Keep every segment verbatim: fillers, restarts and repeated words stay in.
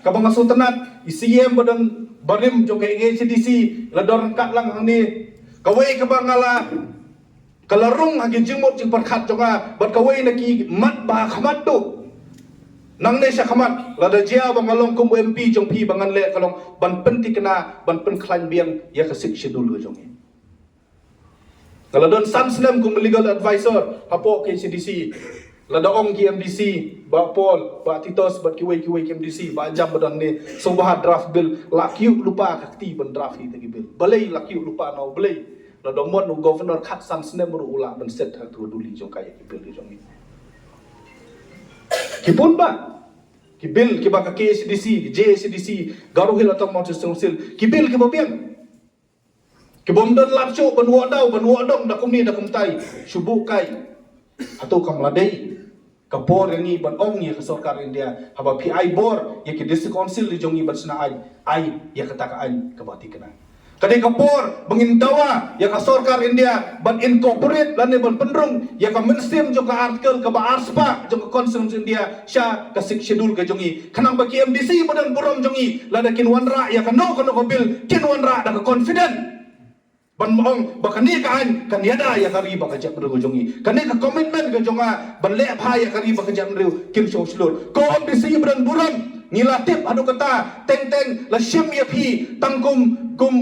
Kaba nga sngewtynnat, i C M ba don barim jong ka H A D C, la don ryngkat lang hangne. Kawei kaba nga la, ka la rung ha ki jingmut jingpyrkhat jong nga, bad kawei na ki mat ba ha khmat tu. Nangne sha khmat, lada jia ba nga long kum u M P jong phi ba ngan leh ka long ban pynthikna, ban pynkhlaiñ biang ïa ka Sixth Schedule ka jong ngi. Nga la don san snem kum legal advisor hapoh ka H A D C. Lada ong ki M D C, Bah Paul, Bah Titos, bad kiwei kiwei ki M D C, Bah Jam ba don ne, sngewbha draft bill, la kyiuh lypa ka kti ban draft ïa kita ki bill. Balei la kyiuh lypa na u Blei? Lada mon u governor khatsan snem ruh u lah ban set ha tu duli jong ka ïa ki bill ki jong ngi. Ki bun bah ki bill kiba ka K H A D C, J H A D C, Garo Hills Autonomous District Council, ki bill kiba biang. Ki bym don lad shuh ban wad daw, ban wad dong, da kumne da kumtai. Shu buh kai. Hato kam la dei ka bor ïa ngi ban ong ïa ka sorkar India, haba phi ai bor ïa ki district council jong ngi ban shna aiñ, ai ïa kata ka aiñ kaba thikna. Ka dei ka bor ba ngin dawa ïa ka sorkar India ban incorporate lane ban pynrung ïa ka mynsiem jong ka article kaba arspah jong ka Constitution India sha ka Sixth Schedule ka jong ngi. Khnang ba ki M D C ba don burom jong ngi, lada kin wanrah ïa kano kano ka bill, kin wanrah da ka confident. Ban ong ba kane ka aiñ kan ïada ïa ka ri bad ka jaitbynriew ka jong ngi. Kane ka commitment ka jong nga ban leh bha ïa ka ri bad ka jaitbynriew kin sngewshlur. Ko M D C ba don burom, ngi la tip haduh katta, teng teng la shim ïa phi tang kum, kum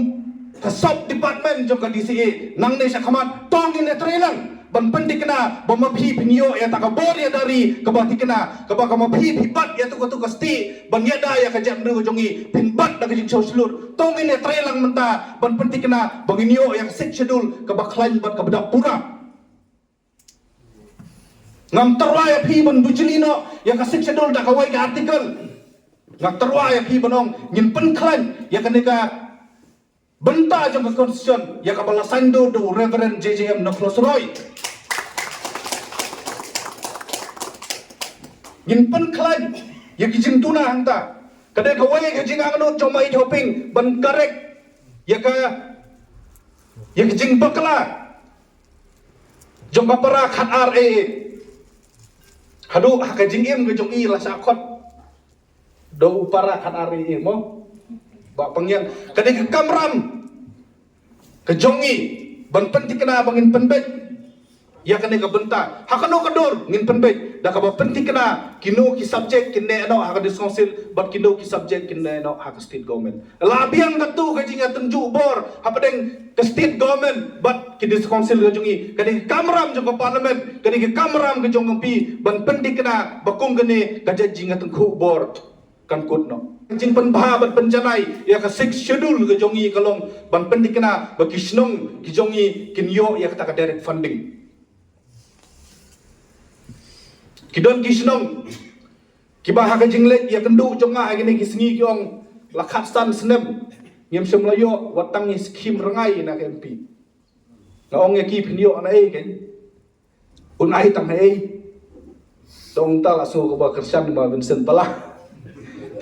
ka sub department jong ka D C A. Nangne sha khmat to ngin ïatrei lang ban pynthikna ba ma phi phin ïoh ïa kata ka bor ïada ri kaba thikna, kaba ka ma phi phi bat ïa katu katu ka stieh ban ïada ïa ka jaitbynriew ka jong ngi, phin bat da ka jingsngewshlur. To ngin ïatrei lang mynta ban pynthikna ba ngin ïoh ïa ka Sixth Schedule kaba khlaiñ bad kaba dap pura. Ngam tyrwa ïa phi ban bujli noh ïa ka Sixth Schedule da kawei ka article. Nga tyrwa ïa phi ban ong ngin pynkhlaiñ ïa kane ka bynta jong ka Constitution, ïa kaba la saiñdur da u Reverend J J M Nichols Roy. Ngin pynkhlaiñ ïa ki jingduna hangta. Ka dei kawei ka jingangnud jong ma Ïeid Hoping ban correct ïa ka, ïa ka jingbakla jong ka para khatar A A. Haduh ha ka jingim ka jong i la shah khot da u para khatar A A mo. Bah Pangiang, ka dei ka kamram ka jong ngi ban pynthikna ba ngin pynbeit ïa kane ka bynta. Ha kano ka dur ngin pynbeit, da kaba pynthikna kino ki subject kin neh noh ha ka District Council bad kino ki subject kin neh noh ha ka State Government. La biang katu ka jingïatynjuh bor hapdeng ka State Government bad ki District Council ka jong ngi. Ka dei ka kamram jong ka Parliament, ka dei ka kamram ka jong ka M P ban pynthikna ba kum kane ka jingïatynjuh bor kan kut noh. Jingpynbha bad pynjanai ïa ka Sixth Schedule ka jong ngi ka long ban pynthikna ba ki shnong ki jong ngi kin ïoh ïa kata ka direct funding. Ki don ki shnong kiba ha ka jingleit ïakynduh jong nga ha kine ki sngi ki ong la khatsan snem ngim shym la ïoh wat tang i skhim rngai na ka M P. Nga ong ïa ki phin ïoh na ei kein. Un ai tang ha ei. Tang ta la sngew kaba kyrshan ma Vincent Pala.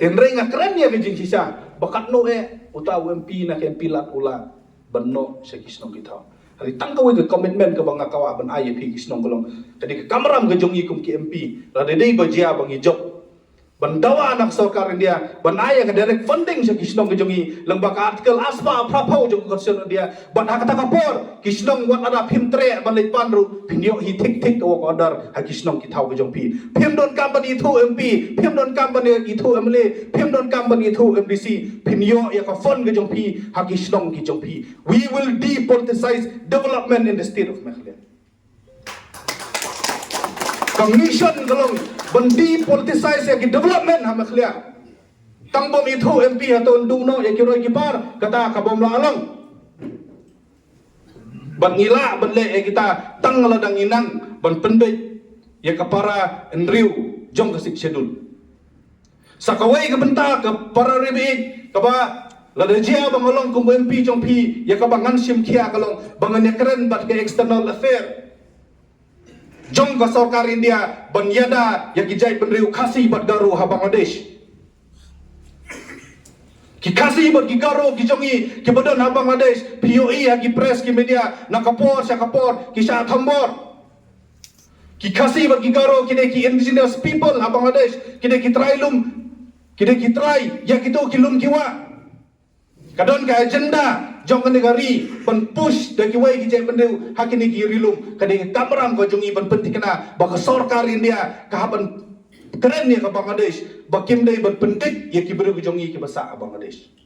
Tynrai nga kren ïa ka jingshisha ba katno eh uta u M P na ka M P lad u la ban noh sha ki shnong ki thaw. Hynrei tang kawei ka commitment kaba nga kwah ban ai ïa phi ki shnong ka long ka dei ka kamram ka jong ngi kum ki M P. Lada dei ba jia ba ngi jop ban dawa na ka sorkar India ban ai ïa ka direct funding sha ki shnong ka jong ngi lyngba ka article arspah phra phew jong ka Constitution India. Bad ha kata ka por ki shnong wat lada phim treh ban leit pan ruh phin ïoh hi thik thik ka work order ha ki shnong ki thaw ka jong phi. Phim donkam ban ithuh M P, phim donkam ban ithuh M L A, phim donkam ban ithuh M D C, phin ïoh ïa ka fund ka jong phi ha ki shnong ki jong phi. We will depoliticize development in the state of Meghalaya. Ka mission ka long ban depoliticize ïa ki development ha Meghalaya. Tang bym ithuh M P hato un duh noh ïa ki roi ki par, kata ka bym lah long. Bad ngi lah ban leh ïa kita tang lada ngi nang ban pynbeit ïa ka para hynriew jong ka Sixth Schedule. Sa kawei ka bynta ka para ri baieit kaba lada jia ba nga long kum u M P jong phi, ïa kaba ngan shim khia ka long ba ngan ïakren bad ka external affair jong ka sorkar India ban ïada ïa ki jaitbynriew Khasi bad Garo ha Bangladesh. Ki Khasi bad ki Garo ki jong ngi kiba don ha Bangladesh, phi ïohi ha ki press ki media, na ka por sha ka por ki shah thombor. Ki Khasi bad ki Garo ki dei ki indigenous people ha Bangladesh, ki dei ki trai lum, Ki dei ki trai ïa kito ki lum ki wah. Ka don ka agenda jong kane ka ri ban push da kiwei ki jaitbynriew ha kine ki ri lum. Ka dei ka kamram ka jong ngi ban pynthikna ba ka sorkar India ka hap ban kren ïa ka Bangladesh ba kim dei ban pyndik ïa ki briew ki jong ngi kiba sah ha Bangladesh.